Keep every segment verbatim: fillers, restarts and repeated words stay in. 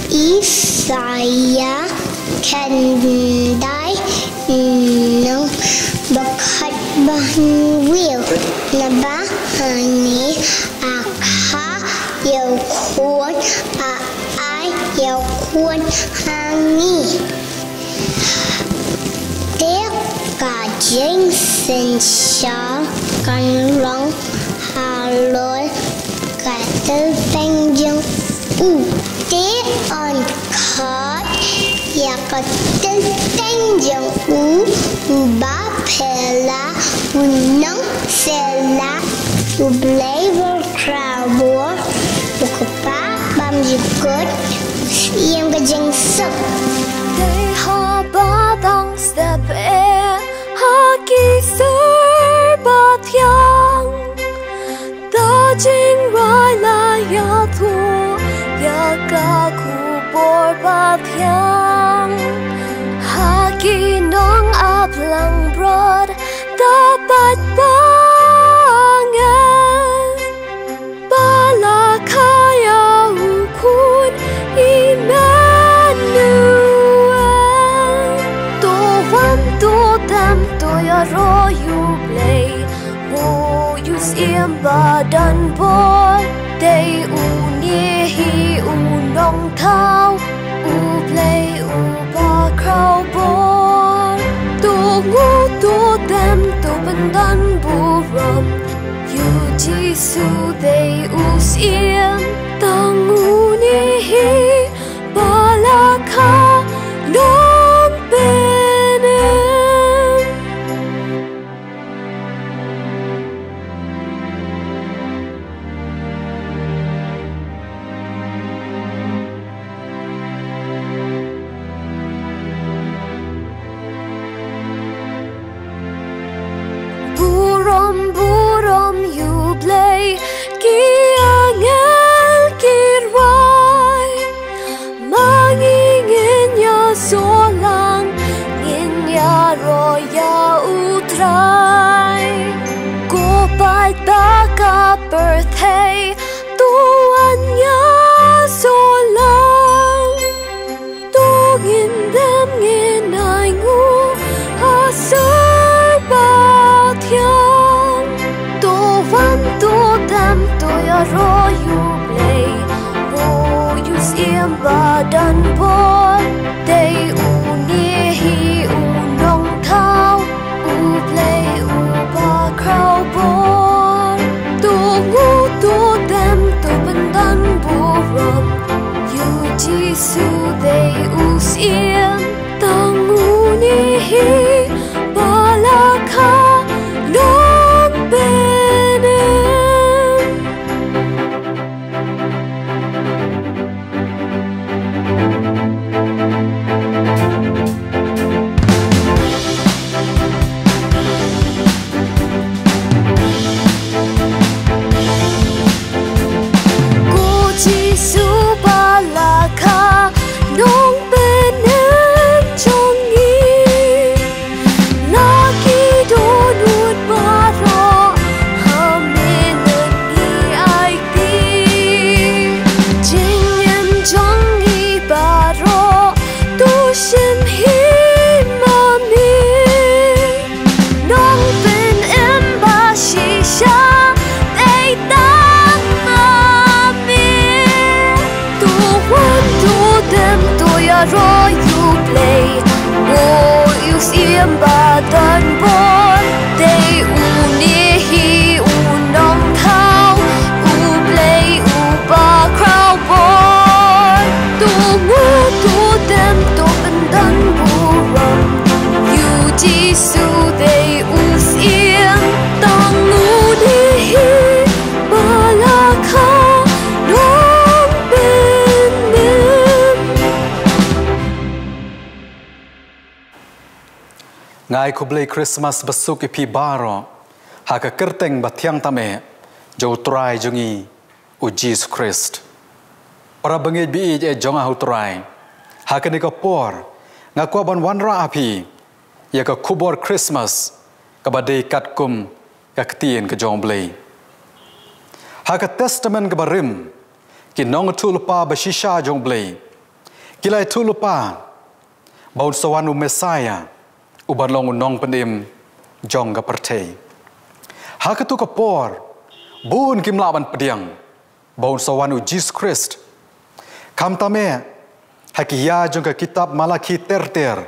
Isaïah khyndai, nong ba khat ba hynriew. Naba hangne a kha ïa u khun, a ai ïa u khun ha ngi. Te ka jingsynshar kan long halor ka kyrteng jong u. Te yn khot ïa ka kyrteng jong u, Uba Pher La, U Nongpher La, U Blei Bakhraw Bor, U Kpa Bymjukut, U Syiem ka jingsuk. Te haba dang step eh ha ki sor ba thiang, da jingrai la ïathuh ïa ka khubor ba thiang. Ha ki nong ap langbrot da pait ba angel, ba la kha ïa u khun Immanuel. To wan to dem to ïaroh ïa U Blei, mo ïa U Syiem ba don bor. Dei une hi U Nongthaw, U Blei U Bakhraw Bor. To nguh to dem to pyndon burom ïa U Jisu, dei U Syiem. Tang une hi ba la kha Nongpynim. Burom, burom ïa U Blei, ki angel ki rwai. Ma ngi ngin ïa sngewlang, ngin ïaroh ïa U Trai. Ko paidbah ka pyrthei, to wan ïa sngewlang. To ngin dem ngin ainguh ha sor ba thiang. To wan to dem to ïaroh ïa U Blei, mo ïa U Syiem ba don bor. Dei une hi U Nongthaw, U Blei U Bakhraw Bor. To nguh to dem to pyndon burom ïa U Jisu, dei U Syiem. Tang une hi ba la kha Nongpynim. Ko Jisu ba la kha Nongpynim jong ngi. La ki dohnud baroh ha miet ngi aiti. Jingim jong ngi baroh to shim hi ma me. Nongpynim ba shisha dei tang ma me. To wan to dem to ïaroh ïa U Blei, mo ïa U Syiem ba don bor. Dei une hi U Nongthaw, U Blei U Bakhraw Bor. To nguh to dem to pyndon burom ïa U Jisu, dei U Syiem. Tang une hi ba la kha Nongpynim. Nga ai khublei Christmas basuk ïa phi baroh ha ka kyrteng bathiang tam eh jong U Trai jong ngi U Jisu Khrist. Para bangeit ba ïeit eh jong nga ha U Trai, ha kane ka por nga kwah ban wanrah ha phi ïa ka khubor Christmas kaba dei katkum ka ktien ka jong U Blei. Ha ka Testament kaba rim, ki nongïathuhlypa ba shisha jong U Blei Ki la ïathuh lypa ba un sa wan u Messiah, u ban long u nongpynim jong ka pyrthei. Ha katu ka por, bun kim lah ban pdiang ba un sa wan u Jisu Khrist. Khamtam eh, ha ki ïa jong ka kitab Malakhi ter ter,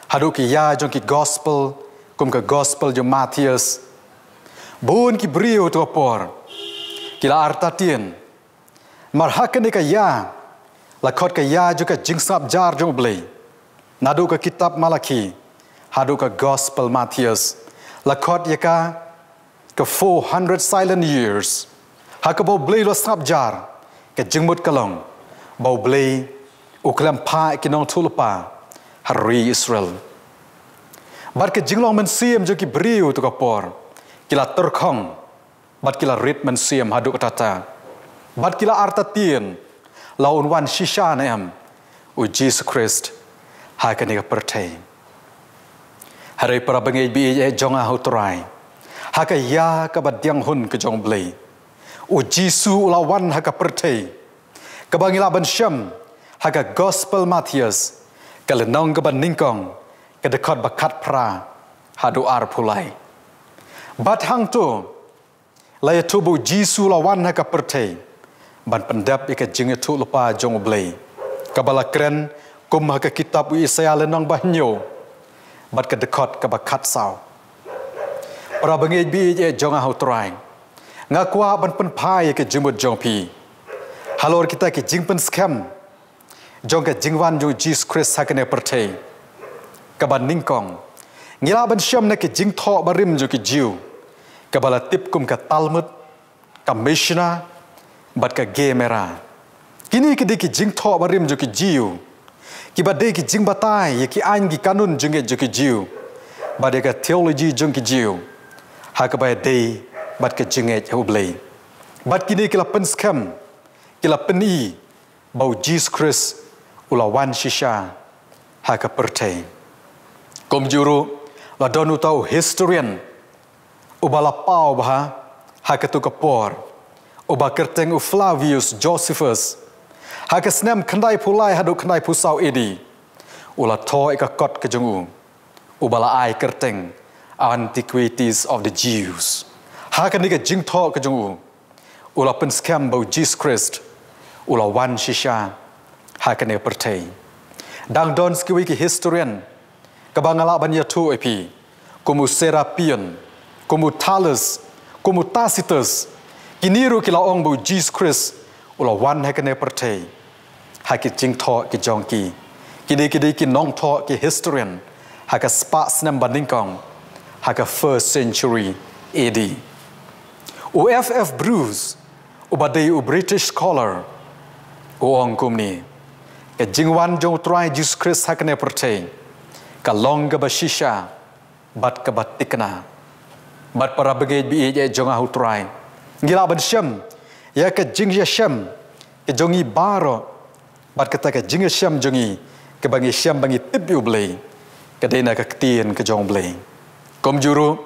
haduh ki ïa jong ki gospel, kum ka gospel jong Mathaios, bun ki briew tu ka por ki la artatien. Mar ha kane ka ïa, la khot ka ïa jong ka jingsngap jar jong U Blei, naduh ka kitab Malakhi haduh ka gospel Mathaios, la khot ïa ka ka four hundred silent years, ha kaba U Blei u la sngap jar. Ka jingmut ka long ba U Blei u khlem phah ki nongïathuh lypa ha ri Israel. Bad ka jinglong mynsiem jong ki briew tu ka por, ki la tyrkhong, bad ki la rit mynsiem haduh katta. Bad ki la artatien, la un wan shisha ne em u Jisu Khrist ha kane ka pyrthei. Hynrei para bangeit ba ïeit eh jong nga ha U Trai, ha ka ïa kaba pdiang hun ka jong U Blei, u Jisu u la wan ha ka pyrthei, kaba ngi lah ban shem ha ka gospel Mathaios, ka lynnong kaba nyngkong, ka dkhot ba khatphra haduh arphew lai. Bad hangto la ïathuh ba u Jisu u la wan ha ka pyrthei ban pyndep ïa ka jingïathuh lypa jong U Blei, kaba la kren kum ha ka kitab u Isaïah lynnong ba hynñiew, bad ka dkhot kaba khatsaw. Para bangeit ba ïeit eh jong nga ha U Trai, nga kwah ban pynphai ïa ka jingmut jong phi halor kita ki jingpynskhem jong ka jingwan jong u Jisu Khrist ha kane ka pyrthei. Kaba nyngkong, ngi lah ban shem na ka jingthoh barim jong ki Jiw, kaba la tip kum ka Talmud, ka Mishnah, bad ka Gemara. Kine ki dei ki jingthoh barim jong ki Jiw, kiba dei ki jingbatai ïa ki aiñ ki kanun jingngeit jong ki Jiw, bad ïa ka theology jong ki Jiw, ha kaba ïadei bad ka jingngeit ha U Blei. Bad kine ki la pynskhem, ki la pyni ba u Jisu Khrist u la wan shisha ha ka pyrthei. Kumjuh ruh, la don uta u historian uba la paw bha ha katu ka por, uba kyrteng u Flavius Josephus. Ha ka snem khyndaiphew lai haduh khyndaiphew saw A D, u la thoh ïa ka kot ka jong u, uba la ai kyrteng Antiquities of the Jews. Ha kane ka jingthoh ka jong u, u la pynskhem ba u Jisu Khrist u la wan shisha ha kane ka pyrthei. Dang don sa kiwei ki historian kaba nga lah ban ïathuh ïa phi, kum u Serapion, kum u Thales, kum u Tacitus. Kine ruh ki la ong ba u Jisu Khrist u la wan ha kane ka pyrthei ha ki jingthoh ki jong ki. Kine ki dei ki nongthoh, ki historian, ha ka spah snem ba nyngkong, ha ka first century A D. U F F Bruce, uba dei u British scholar, u ong kumne: Ka jingwan jong u Trai Jisu Khrist ha kane ka pyrthei ka long kaba shisha bad kaba thikna. Bad para bangeit ba ïeit jong nga ha u Trai, ngi lah ban shem ïa ka jingïashem ka jong ngi baroh, bad kata ka jingïashem jong ngi kaba ngi shem ba ngi tip ïa u Blei, ka dei na ka ktien ka jong u Blei. Kumjuh ruh,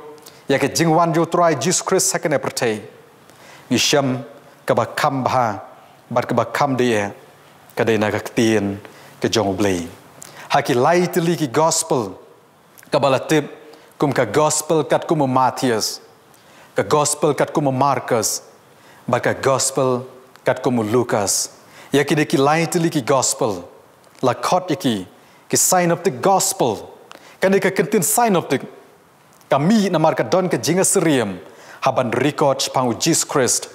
ïa ka jingwan jong u Trai Jisu Khrist ha kane ka pyrthei, ngi shem kaba kham bha bad kaba kham dei eh, ka dei na ka ktien ka jong u Blei. Ha ki lai tylli ki gospel, kaba la tip kum ka gospel katkum u Mathaios, ka gospel katkum u Markos, bad ka gospel katkum u Lukas. Ïa kine ki lai tylli ki gospel la khot ïa ki ki synoptic gospel. Kane ka kyntien synoptic ka mih namar ka don ka jingïasyriem ha ban record shaphang u Jisu Khrist.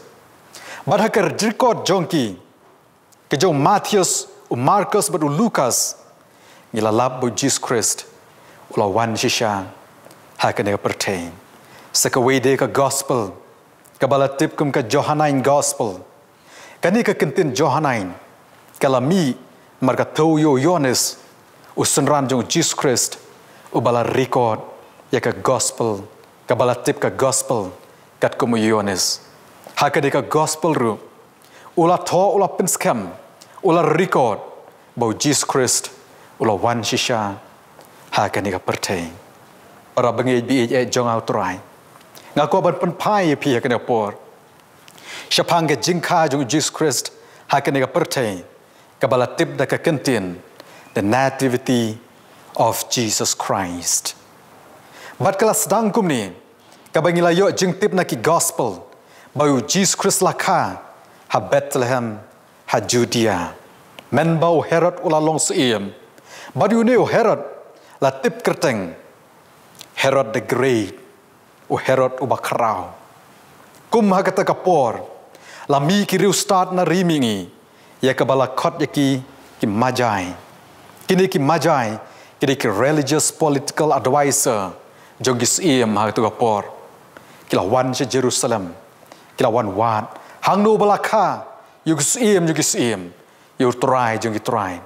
Bad ha ka record jong ki, ka jong u Mathaios, u Markos bad u Lukas, ngi la lap ba u Jisu Khrist u la wan shisha ha kane ka pyrthei. Sa kawei de ka gospel, kaba la tip kum ka Johannine Gospel. Kane ka kyntien Johannine ka la mih namar ka thew ïa u Ïoannis, u synran jong u Jisu Khrist, uba la record ïa ka gospel, kaba la tip ka gospel katkum u Ïoannis. Ha kane ka gospel ruh, u la thoh, u la pynskhem, u la record ba u Jisu Khrist u la wan shisha ha kane ka pyrthei. Para bangeit ba ïeit jong nga ha u Trai, nga kwah ban pynphai ïa phi ha kane ka por shaphang ka jingkha jong u Jisu Khrist ha kane ka pyrthei, kaba la tip da ka kyntien The Nativity of Jesus Christ. Bad ka la sdang kumne, kaba ngi la ïoh jingtip na ki gospel, ba u Jesus Christ la kha ha Bethlehem, ha Judea. Mynba u Herod u la long syiem. Bad une u Herod la tip kyrteng Herod the Great, u Herod uba khraw. Kum ha kata ka por, la mih ki riewstad na ri mihngi, ïa kaba la khot ïa ki, ki Magi. Kine ki Magi, ki dei ki religious political advisor jong ki syiem ha kata ka por. Ki la wan sha Jerusalem, ki la wan wad, hangno ba la kha ïa u syiem jong ki syiem, ïa u Trai jong ki trai.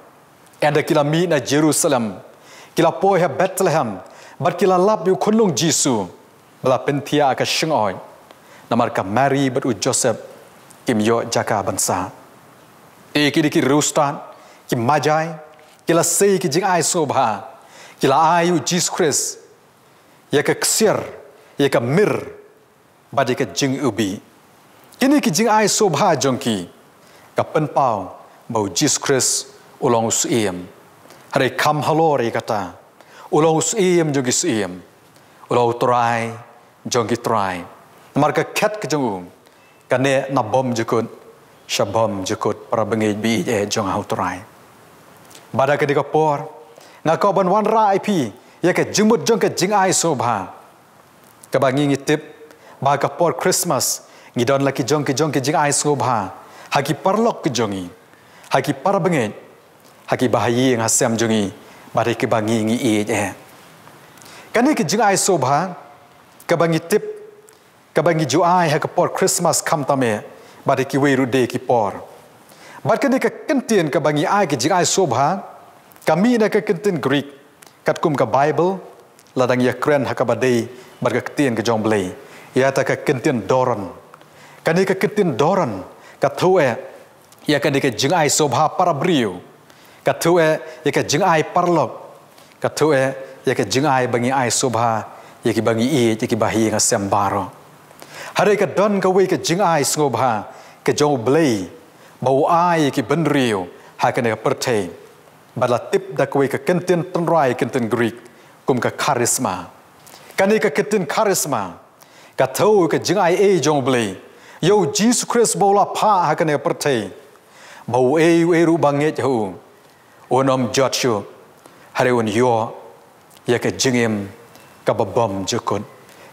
Ynda ki la mih na Jerusalem, ki la poi ha Bethlehem, bad ki la lap ïa u khunlung Jisu ba la pynthiah ha ka shyngoid. Namar ka Mari bad u Joseph kim ïoh jaka ban sah. Te ki dei ki riewstad, ki Magi, ki la sei ki jingai sngewbha, ki la ai ïa u Jesus Christ ïa ka ksiar, ïa ka mir, bad ïa ka jingïohi. Kine ki jingai sngewbha jong ki, ka pynpaw ba u Jesus Christ u long u syiem. Hynrei kham halor ïa kata, u long u syiem jong ki syiem, u long u Trai jong ki trai. Namar ka khet ka jong u, ka neh na bymjukut sha bymjukut, para bangeit ba ïeit eh jong u Trai. Bad ha kane ka por, nga kwah ban wanrah ïa phi ïa ka jingmut jong ka jingai sngewbha. Kaba ngi ngi tip ba ka por Christmas ngi don la ki jong ki jong ki jingai sngewbha ha ki paralok ki jong ngi, ha ki para bangeit, ha ki bahaïing hasem jong ngi, bad ha kiba ngi ngi ïeit eh. Kane ka jingai sngewbha kaba ngi tip, kaba ngi ju ai ha ka por Christmas khamtam eh, bad ha kiwei ruh de ki por. Bad kane ka kyntien kaba ngi ai ka jingai sngewbha, ka mih na ka kyntien Greek, katkum ka Bible la dang ïakren ha kaba dei bad ka ktien ka jong u Blei, ïa kata ka kyntien doron. Kane ka kyntien doron ka thew eh ïa kane ka jingai sngewbha para briew, ka thew eh ïa ka jingai paralok, ka thew eh ïa ka jingai ba ngi ai sngewbha ïa kiba ngi ïeit, ïa ki bahaïing hasem baroh. Hynrei ka don kawei ka jingai sngewbha ka jong u Blei ba u ai ïa ki bynriew ha kane ka pyrthei. Bad la tip da kawei ka kyntien tynrai, kyntien Greek, kum ka charisma. Kane ka kyntien charisma ka thew ka jingai ei jong u Blei ïa u Jesus Christ ba u la phah ha kane ka pyrthei, ba uei uei ruh ba ngeit ha u, un ym jot shuh, hynrei un ïoh ïa ka jingim kaba bymjukut.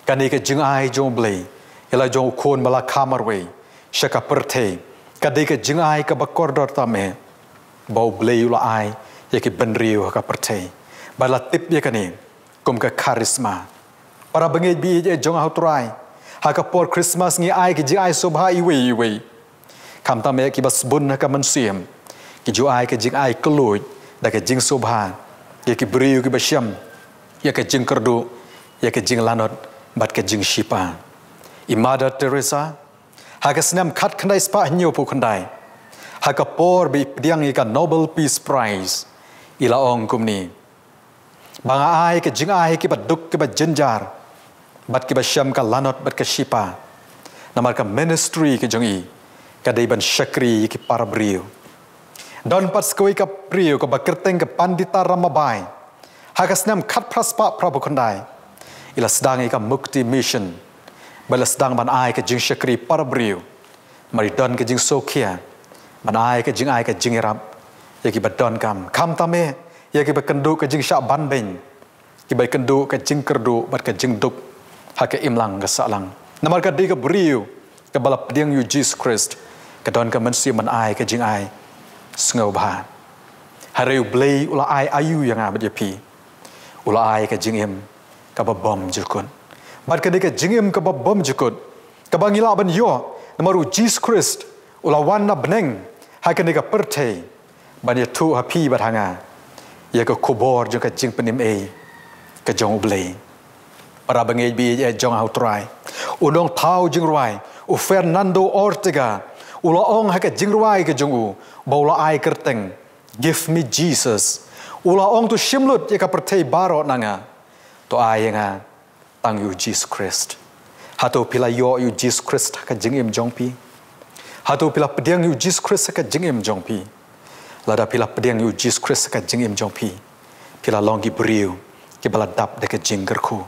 Kane ka jingai jong u Blei ïa la jong u Khun ba la kha marwei sha ka pyrthei, ka dei ka jingai kaba kordor tam eh ba u Blei u la ai ïa ki bynriew ha ka pyrthei. Bad la tip ïa kane kum ka charisma. Para bangeit ba ïeit eh jong u Trai, ha ka por Christmas ngi ai ki jingai sngewbha iwei iwei. Khamtam eh kiba sbun ha ka mynsiem, ki ju ai ka jingai kylluid da ka jingsngewbha ïa ki briew kiba shem ïa ka jingkyrduh, ïa ka jinglanot bad ka jingshipa. I Mother Teresa, ha ka snem khatkhyndai spah hynñiewphew khyndai, ha ka por ba i pdiang ïa ka Nobel Peace Prize, i la ong kumne: Ba nga ai ka jingai ha kiba duk, kiba jynjar, bad kiba shem ka lanot bad ka shipa. Namar ka ministry ka jong i ka dei ban shakri ïa ki para briew. Don pat sa kawei ka briew kaba kyrteng ka Pandita Ramabai. Ha ka snem khatphra spah phraphew khyndai, i la sdang ïa ka Mukti Mission, ba la sdang ban ai ka jingshakri para briew. Namar i don ka jingsngewkhia ban ai ka jingai ka jingïarap ïa kiba donkam, khamtam eh ïa kiba kynduh ka jingshah banbeiñ, kiba kynduh ka jingkyrduh bad ka jingduk ha ka imlang ka sahlang. Namar ka dei ka briew kaba la pdiang ïa u Jesus Christ, ka don ka mynsiem ban ai ka jingai sngewbha. Hynrei u Blei u la ai aïu ïa nga bad ïa phi? U la ai ka jingim kaba bymjukut. Bad ka dei ka jingim kaba bymjukut kaba ngi lah ban ïoh namar u Jesus Christ u la wan na bneng ha kane ka pyrthei ban ïathuh ha phi bad ha nga ïa ka khubor jong ka jingpynim ei ka jong u Blei. Para bangeit ba ïeit eh jong u Trai, u nongthaw jingrwai u Fernando Ortega u la ong ha ka jingrwai ka jong u ba u la ai kyrteng Give Me Jesus, u la ong: To shim lut ïa ka pyrthei baroh na nga, to ai ïa nga tang ïa u Jesus Christ. Hato phi la ïoh ïa u Jesus Christ ha ka jingim jong phi? Hato phi la pdiang ïa u Jesus Christ ha ka jingim jong phi? Lada phi la pdiang ïa u Jisu Khrist ha ka jingim jong phi, phi la long ki briew kiba la dap da ka jingkyrkhu.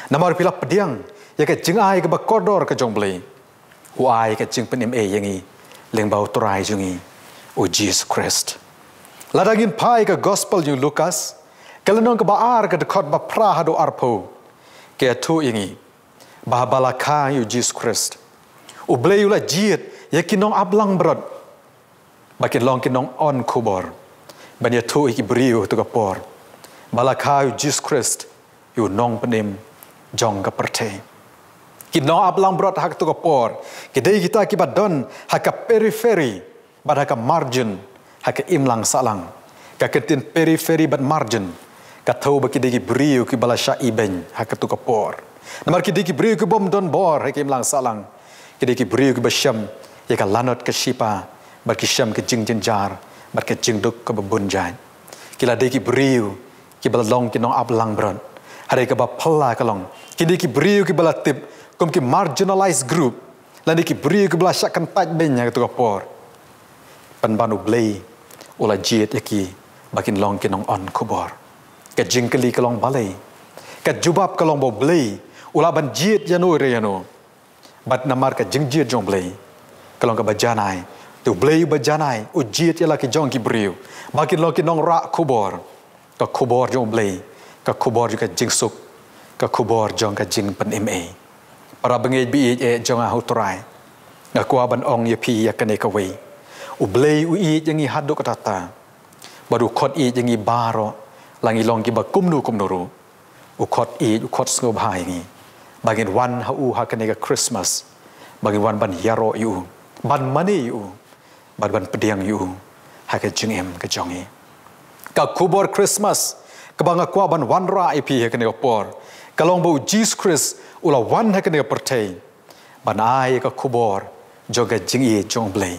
Namar phi la pdiang ïa ka jingai kaba kordor ka jong U Blei. U ai ka jingpynim ei ïa ngi lyngba U Trai jong ngi, u Jisu Khrist. Lada ngin phai ka Gospel jong u Lukas, ka lynnong kaba ar, ka dkhot ba phra haduh arphew, ka ïathuh ïa ngi ba haba la kha ïa u Jisu Khrist, U Blei u la jied ïa ki nongaplangbrot ba kin long ki nongon khubor ban ïathuh ïa ki briew ha kato ka por ba la kha ïa u Jisu Khrist, ïa u nongpynim jong ka pyrthei. Ki nongaplangbrot ha kato ka por ki dei kita kiba don ha ka periphery bad ha ka margin, ha ka imlang sahlang. Ka ktien periphery bad margin ka thew ba ki dei ki briew kiba la shah ibeiñ ha kato ka por. Namar ki dei ki briew kibym don bor ha ka imlang sahlang. Ki dei ki briew kiba shem ïa ka lanot ka shipa, bad ki shem ka jingjynjar bad ka jingduk kaba bun jait. Ki la dei ki briew kiba la long ki nongaplangbrot. Hynrei kaba phylla ka long, ki dei ki briew kiba la tip kum ki marginalized group, lane ki briew kiba la shah kyntait beiñ ha kato ka por. Pynban U Blei u la jied ïa ki ba kin long ki nongon khubor. Ka jingkylli ka long balei? Ka jubab ka long ba U Blei u lah ban jied ïano re ïano. Bad namar ka jingjied jong U Blei ka long kaba janai, te U Blei uba janai u jied ïa la ki jong ki briew ba kin long ki nongrah khubor. Ka khubor jong U Blei, ka khubor jong ka jingsuk, ka khubor jong ka jingpynim ei. Para bangeit ba ïeit eh jong nga ha U Trai, nga kwah ban ong ïa phi ïa kane kawei: U Blei u ïeit ïa ngi haduh katta katta. Bad u khot ïeit ïa ngi baroh, la ngi long kiba kumno kumno ruh. U khot ïeit, u khot sngewbha ïa ngi ba ngin wan ha u ha kane ka Christmas, ba ngin wan ban ïaroh ïa u, ban mane ïa u, bad ban pdiang ïa u ha ka jingim ka jong ngi. Ka khubor Christmas kaba nga kwah ban wanrah ïa phi ha kane ka por ka long ba u Jisu Khrist u la wan ha kane ka pyrthei ban ai ka khubor jong ka jingïeit jong U Blei.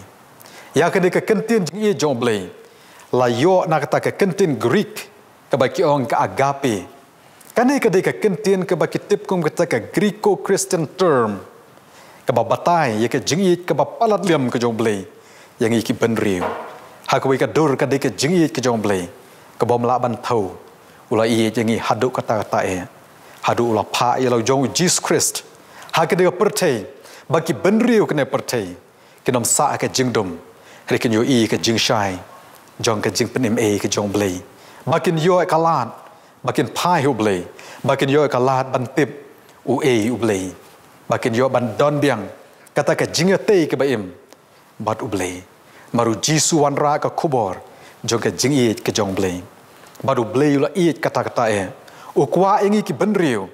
Ïa kane ka kyntien jingïeit jong U Blei la ïoh na kata ka kyntien Greek kaba ki ong ka agape. Kane ka dei ka kyntien kaba ki tip kum kata ka Greco-Christian term kaba batai ïa ka jingïeit kaba palat liam ka jong U Blei ïa ngi ki bynriew. Ha kawei ka dur ka dei ka jingïeit ka jong U Blei kabym lah ban thew. U la ïeit ïa ngi haduh katta katta eh, haduh u la phah ïa la u jong u Jisu Khrist ha kane ka pyrthei ba ki bynriew kane ka pyrthei kin ym sah ha ka jingdum, hynrei kin ïohi ka jingshai jong ka jingpynim ei ka jong U Blei, ba kin ïoh ka lad ba kin phai ha U Blei, ba kin ïoh ka lad ban tip uei U Blei, ba kin ïoh ban don biang kata ka jingïatei kaba im bad U Blei. Namar u Jisu u wanrah ka khubor jong ka jingïeit ka jong U Blei. Bad U Blei u la ïeit katta katta eh, u kwah ïa ngi ki bynriew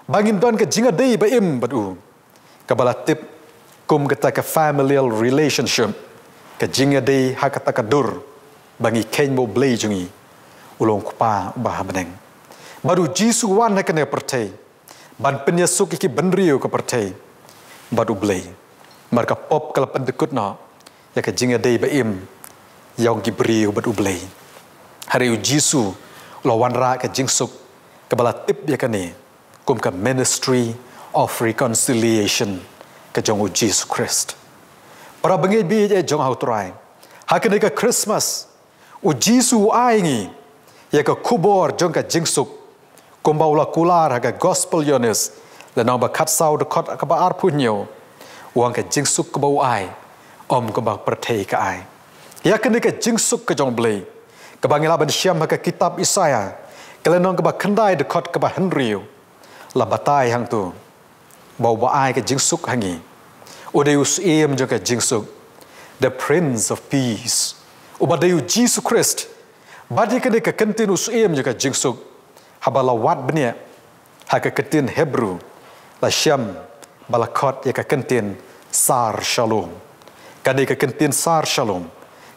ba ngin don ka jingïadei ba im bad u, kaba la tip kum kata ka familial relationship, ka jingïadei ha kata ka dur ba ngi kheiñ ba U Blei jong ngi u long U Kpa uba ha bneng. Bad u Jisu u wan ha kane ka pyrthei ban pynïasuk ïa ki bynriew ka pyrthei bad U Blei. Namar ka pop ka la pyndykut noh ïa ka jingïadei ba im ïa ki briew bad U Blei. Hynrei u Jisu u la wanrah ka jingsuk kaba la tip ïa kane kum ka ministry of reconciliation ka jong u Jisu Khrist. Para bangeit ba ïeit eh jong nga ha U Trai, ha kane ka Christmas u Jisu u ai ngi ïa ka khubor jong ka jingsuk. Kumba u la kular ha ka Gospel Ïoannis, lynnong ba khatsaw, dkhot kaba arphew hynñiew, u ong ka jingsuk kaba u ai, ym kaba pyrthei ka ai. Ïa kane ka jingsuk ka jong U Blei kaba ngi lah ban shem ha ka kitab Isaïah, ka lynnong kaba khyndai, dkhot kaba hynriew, la batai hangto ba uba ai ka jingsuk ha ngi u dei u Syiem jong ka jingsuk, the Prince of Peace, uba dei u Jisu Khrist. Bad ïa kane ka kyntien u Syiem jong ka jingsuk, haba la wad bniah ha ka kyntien Hebru, la shem ba la khot ïa ka kyntien Sar Shalom. Kane ka kyntien Sar Shalom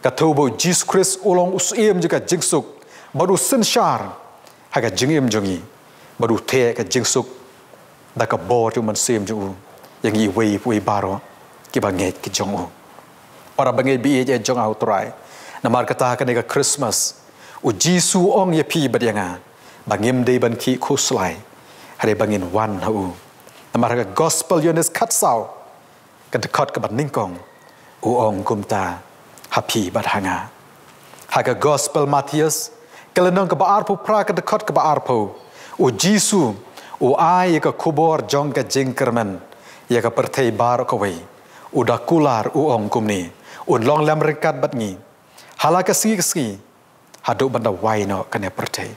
ka thew ba u Jisu Khrist u long u Syiem jong ka jingsuk bad u synshar ha ka jingim jong ngi, bad u theh ka jingsuk da ka bor jong u Mynsiem jong u ïa ngi iwei pa iwei baroh kiba ngeit ki jong u. Para bangeit ba ïeit eh jong nga ha U Trai, namar kata ha kane ka Christmas u Jisu u ong ïa phi bad ïa nga ba ngim dei ban khih khuslai, hynrei ba ngin wan ha u. Namar ha ka Gospel Ïoannis khatsaw, ka dkhot kaba nyngkong, u ong kumta ha phi bad ha nga. Ha ka Gospel Mathaios, ka lynnong kaba arphew phra, ka dkhot kaba arphew, u Jisu u ai ïa ka khubor jong ka jingkyrmen ïa ka pyrthei baroh kawei. U da kular u ong kumne: Un long lem ryngkat bad ngi ha la ka sngi ka sngi, haduh ban da wai noh kane pyrthei.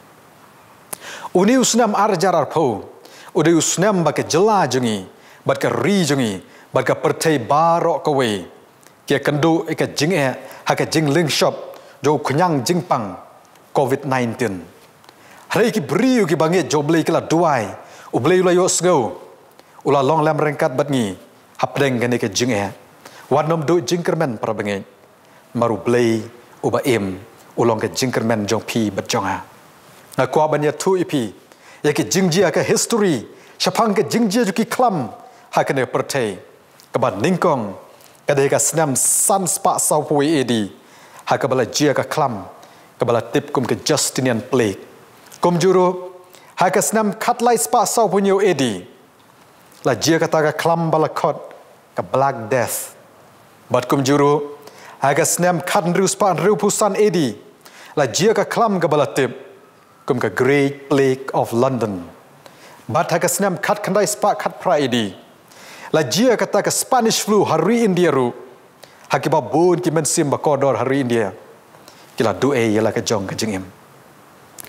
Une u snem ar hajar arphew u dei u snem ba ka jylla jong ngi, bad ka ri jong ngi, bad ka pyrthei baroh kawei ki ïakynduh ïa ka jingeh ha ka jinglynshop jong u khñiang jingpang covid nineteen. Hynrei ki briew kiba ngeit jong U Blei ki la duwai, U Blei u la ïohsngew, u la long lem ryngkat bad ngi hapdeng kane ka jingeh. Wat nym duh jingkyrmen, para bangeit. Namar U Blei uba im u long ka jingkyrmen jong phi bad jong nga. Nga kwah ban ïathuh ïa phi ïa ka jingjia ka history shaphang ka jingjia jong ki khlam ha kane ka pyrthei. Kaba nyngkong ka dei ka snem san spah sawphew wei A D, ha kaba la jia ka khlam kaba la tip kum ka Justinian Plague. Kumjuh ruh, ha ka snem khatlai spah sawphew hynñiew A D, la jia kata ka khlam ba la khot ka Black Death. Bad kumjuh ruh, ha ka snem khathynriew spah hynriewphew san A D, la jia ka khlam kaba la tip kum ka Great Plague of London. Bad ha ka snem khatkhyndai spah khatphra A D, la jia kata ka Spanish Flu ha ri India ruh, ha kaba bun ki mynsiem ba kordor ha ri India ki la duh ei ïa la ka jong ka jingim.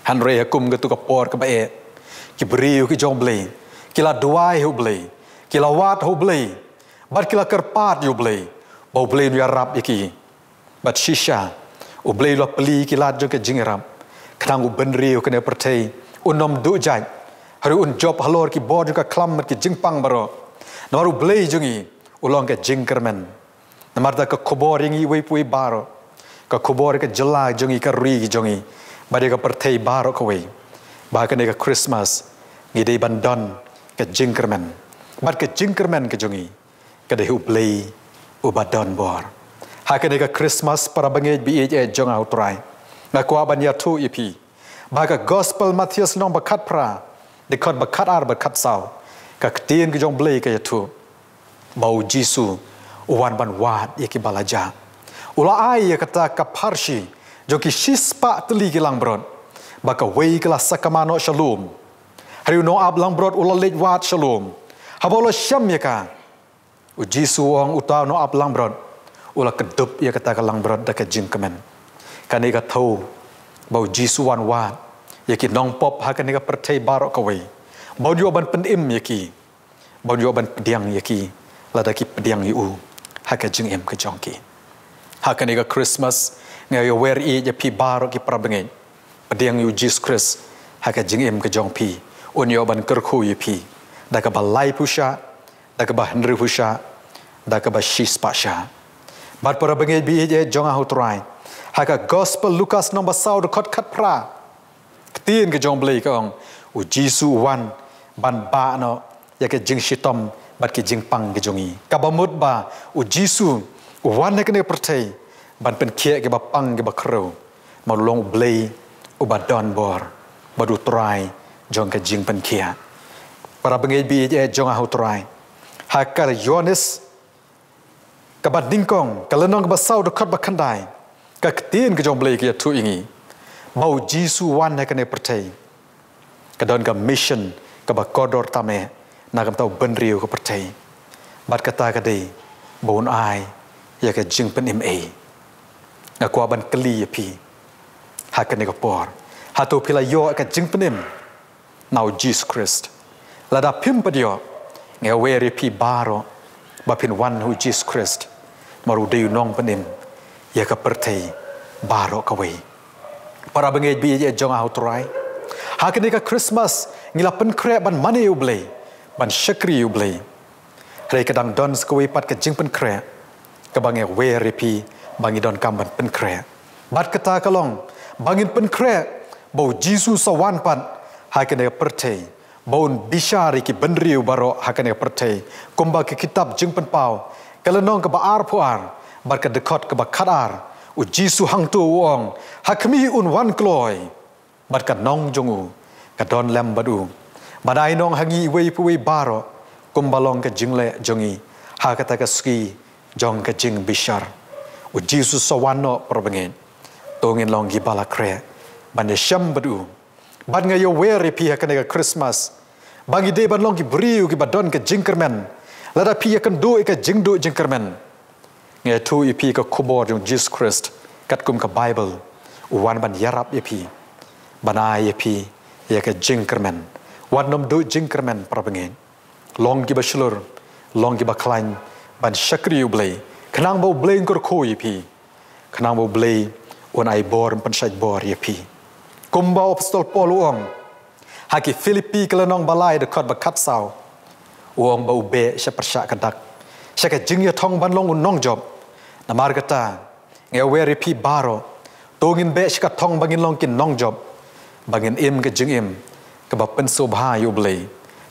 Hynrei ha kum katto ka por kaba eh, ki briew ki jong U Blei ki la duwai ha U Blei, ki la wad ha U Blei, bad ki la kyrpad ïa U Blei ba U Blei un ïarap ïa ki. Bad shisha, U Blei u la plie ïa ki lad jong ka jingïarap, khnang u bynriew kane ka pyrthei un nym duh jait, hynrei un jop halor ki bor jong ka khlam bad ki jingpang baroh. Namar U Blei jong ngi u long ka jingkyrmen. Namar kata ka khubor ïa ngi iwei pa iwei baroh, ka khubor ïa ka jylla jong ngi, ka ri jong ngi, bad ïa ka pyrthei baroh kawei, ba ha kane ka Christmas ngi dei ban don ka jingkyrmen. Bad ka jingkyrmen ka jong ngi ka dei ha U Blei uba donbor. Ha kane ka Christmas, para bangeit ba ïeit eh jong nga ha U Trai, nga kwah ban ïathuh ïa phi ba ha ka Gospel Mathaios lynnong ba khatphra, dkhot ba khatar bad khatsaw, ka ktien ka jong U Blei ka ïathuh ba U Jisu u wan ban wad ïa kiba la jah. U la ai ïa kata ka pharshi jong ki shispah tylli ki langbrot, ba kawei ka la sakma noh sha lum. Hynrei u nongap langbrot u la leit wad sha lum. Haba u la shem ïa ka, U Jisu u ong, uta u nongap langbrot u la kdup ïa kata ka langbrot da ka jingkmen. Kane ka thew ba U Jisu u wan wad ïa ki nongpop ha kane ka pyrthei baroh kawei, ba un ïoh ban pynim ïa ki, ba un ïoh ban pdiang ïa ki lada ki pdiang ïa u ha ka jingim ka jong ki. Ha kane ka Christmas, nga ïawer ïa phi baroh ki para bangeit, pdiang ïa U Jisu Khrist ha ka jingim ka jong phi. Un ïoh ban kyrkhu ïa phi da kaba laiphew shah, da kaba hynriewphew shah, da kaba shispah shah. Bad para bangeit ba ïeit eh jong nga ha U Trai, ha ka Gospel Lukas lynnong ba saw, dkhot khatphra, ktien ka jong U Blei ka ong, U Jisu u wan ban bah noh ïa ka jingshitom bad ka jingpang ka jong ngi. Kaba mut ba U Jisu u wan ha kane ka pyrthei ban pynkhiah kiba pang kiba khrew. Namar u long U Blei uba donbor bad U Trai jong ka jingpynkhiah. Para bangeit ba ïeit eh jong nga ha U Trai, ha ka Ïoannis kaba nyngkong, ka lynnong kaba saw, dkhot ba khyndai, ka ktien ka jong U Blei ka ïathuh ïa ngi ba U Jisu u wan ha kane ka pyrthei, ka don ka mission kaba kordor tam eh na ka bynta u bynriew ka pyrthei. Bad kata ka dei ba un ai ïa ka jingpynim ei. Nga kwah ban kylli ïa phi ha kane ka por, hato phi la ïoh ïa ka jingpynim na U Jisu Khrist? Lada phim pat ïoh, nga ïawer ïa phi baroh ba phin wan ha U Jisu Khrist, namar u dei u nongpynim ïa ka pyrthei baroh kawei. Para bangeit ba ïeit eh jong nga ha U Trai, ha kane ka Christmas ngi la pynkhreh ban mane ïa U Blei, ban shakri ïa U Blei. Hynrei ka dang don sa kawei pat ka jingpynkhreh kaba nga ïawer ïa phi ba ngi donkam ban pynkhreh. Bad kata ka long ba ngin pynkhreh ba U Jisu sa wan pat ha kane ka pyrthei, ba un bishar ïa ki bynriew baroh ha kane ka pyrthei. Kumba ka kitab Jingpynpaw, ka lynnong kaba arphew ar bad ka dkhot kaba khatar, U Jisu hangto u ong, ha khmih un wan kloi, bad ka nong jong u ka don lem bad u. Ban ai nong ha ngi iwei pa iwei baroh, kumba long ka jingleh jong ngi ha kata ka sngi jong ka jingbishar. U Jisu sa wan noh, para bangeit. To ngin long ki ba la khreh ban ïashem bad u. Bad nga ïawer ïa phi ha kane ka Christmas ba ngi dei ban long ki briew ki ba don ka jingkyrmen. Lada phi ïakynduh ïa ka jingduh jingkyrmen, nga ïathuh ïa phi ka khubor jong Jesus Christ katkum ka Bible, u wan ban ïarap ïa phi, ban ai ïa phi ïa ka jingkyrmen. Wat nym duh jingkyrmen, para bangeit. Long ki ba shlur, long ki ba khlaiñ ban shakri ïa u Blei, khnang ba u Blei un kyrkhu ïa phi, khnang ba u Blei un ai bor, un pynshait bor ïa phi. Kumba u apostol Paul u ong ha ki Philippi ka lynnong ba lai, dkhot ba khatsaw, u ong ba u beh sha pyrshah ka dak, sha ka jingïathong ban long u nongjop. Namar kata, nga ïawer ïa phi baroh, to ngin beh sha ka thong ba ngin long ki nongjop, ba ngin im ka jingim ka ba pynsngewbha ïa u Blei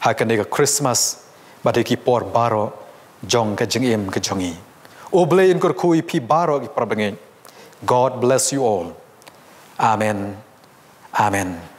ha kane ka Christmas bad ha ki por baroh jong ka jingim ka jong ngi. U Blei un kyrkhu ïa phi baroh, ki para bangeit. God bless you all. Amen. Amen.